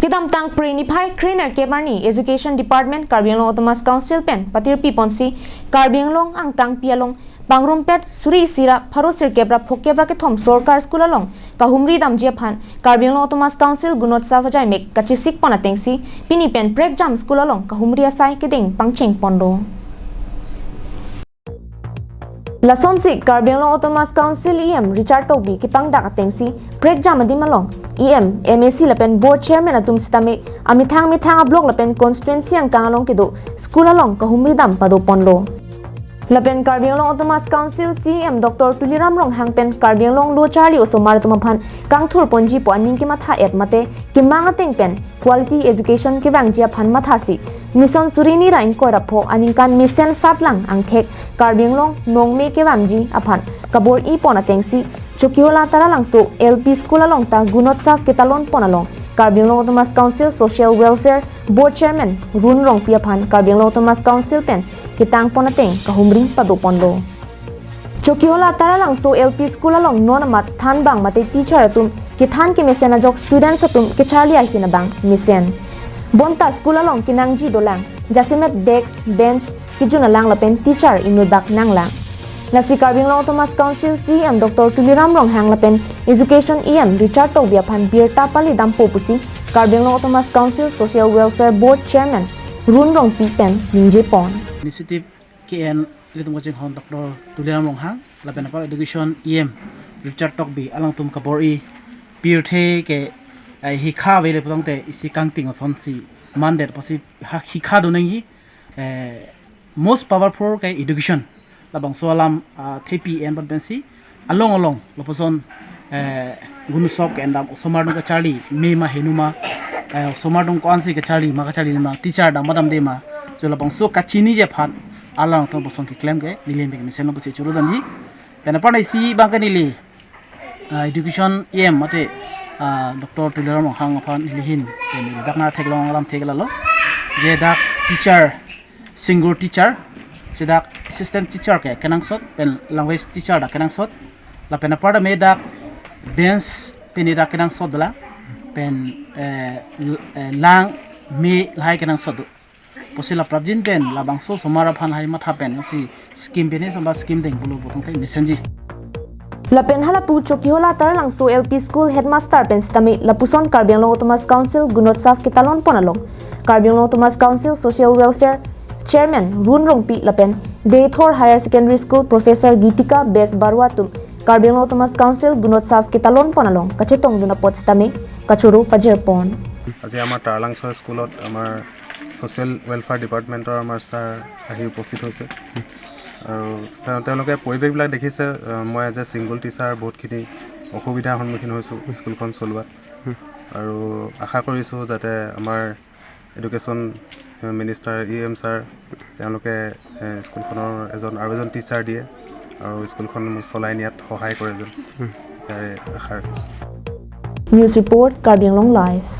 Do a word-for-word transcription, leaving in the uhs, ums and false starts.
Kedamtang Phre niphai kre-nerkep arni Education Department Karbi Anglong Autonomous Council pen patirpi ponsi Karbi Anglong angkangpi along pangrumpet suri isi ra pharo sirkep ra phokep ra kethom sorkar school along kahumri damji aphan Karbi Anglong Autonomous Council Gunotsav ajaimek kachesik pon atengsi pini pen prekjam school along kahumri asai kedeng pangcheng ponlo. Lasonsi Karbi Anglong Autonomous Council E M Richard Tokbi kepangdak atengsi prekjam adim along E M, M A C lapen board chairman atum sitame amethang methang a-block lapen constituency angkang along kedo school along kahumri dam pado ponlo. Lapen Karbi Anglong Autonomous Council C E M Doctor Tuliram Ronghang pen Karbi Anglong lo charli osomar atum aphan kangthur ponji pu aning kematha-et mate kemang ateng pen quality education kevangji aphan mathasi mission suri hini ra ingkoi ra pho aningkan mesen satlang angthek Karbi Anglong nongme kevangji aphan kabor-i pon atengsi Chokihola Taralangso L P School along ta Gunotsav ketalon pon along Karbi Anglong Autonomous Council Social Welfare Board Chairman Run Rongpi aphan Karbi Anglong Autonomous Council pen ketang pon ateng kahumri pado ponlo. Chokihola Taralangso L P School along non amat thanbang mate teacher atum kethan kemesen ajok students atum kecharli ahin abang mesen. Bonta school along kenangji dolang, jasemet desk, bench kejun alang lapen teacher inutbak nanglang. Lasi Karbi Anglong Autonomous Council C E M Doctor Tuliram Ronghang lapen Education E M Richard Tokbi aphan birta pali dampo pusi Karbi Anglong Autonomous Council Social Welfare Board Chairman Run Rongpi pen ningje pon. Initiative K N ilitum kachinghon Doctor Tuliram Ronghang lapen apar Education E M Richard Tokbi alangtum kabor-i pirthe ke, eh, hikha avele putangte isi kangting asonsi mandet pasi ha hikha do nangji, eh, most powerful ke education. Labangso alam, ah, thepi en ban pensi along along lapuson, eh, Gunotsav ke-endam osomar atum kacharli me ma henu ma, eh, osomar atum ko-ansi kacharli ma kacharli ma teacher dam ma damde ma. Jo labangso kachiniji aphan alangtum lapuson keklem ke neli mek mesen lo pusi choro damji. Pen apar isi abang ke neli, ah, Education E M mate, ah, Doctor Tuliram Ronghang aphan neli ahin pen neli dak nangtheklong alam thek lalo. Je dak teacher, single teacher, si dak assistant teacher ke kenangsot, pen language teacher dak kenangsot, lapen apar tame dak bench pini dak kenangsot dolang, pen, eh, l-, eh, lang me lahai kenangsot do. Pusi la prapjin pen labangso osomar aphan lahai matha pensi scheme pini osomar scheme deng pulo putangte mesenji. Lapen halapu Chokihola Taralangso L P School Headmaster pen sitame lapuson Karbi Anglong Autonomous Council Gunotsav ketalon pon along Karbi Anglong Autonomous Council Social Welfare Chairman Run Rongpi lapen Deithor Higher Secondary School Professor Gitika Bes Barua atum Karbi Anglong Autonomous Council Gunotsav ketalon pon along kachetongdun apot sitame kachoro pajir pon. আজি আমাৰ টাৰলাংচৰ স্কুলত আমাৰ social welfare ডিপাৰ্টমেণ্টৰ আমাৰ ছাৰ আহি উপস্থিত হৈছে। আৰু ছাৰ, তেওঁলোকে পৰিৱেশবিলাক দেখিছে, আহ, মই এজ এ ছিংগল টিচাৰ বহুতখিনি অসুবিধাৰ সন্মুখীন হৈছোঁ স্কুলখন চলোৱাত। আৰু আশা কৰিছোঁ যাতে আমাৰ education minister E M sir, তেওঁলোকে, এ, স্কুলখনৰ এজন আৰু এজন টিচাৰ দিয়ে আৰু স্কুলখন চলাই নিয়াত সহায় কৰে যেন, তাৰে আশা ৰাখিছোঁ। News report, Karbi Anglong Live.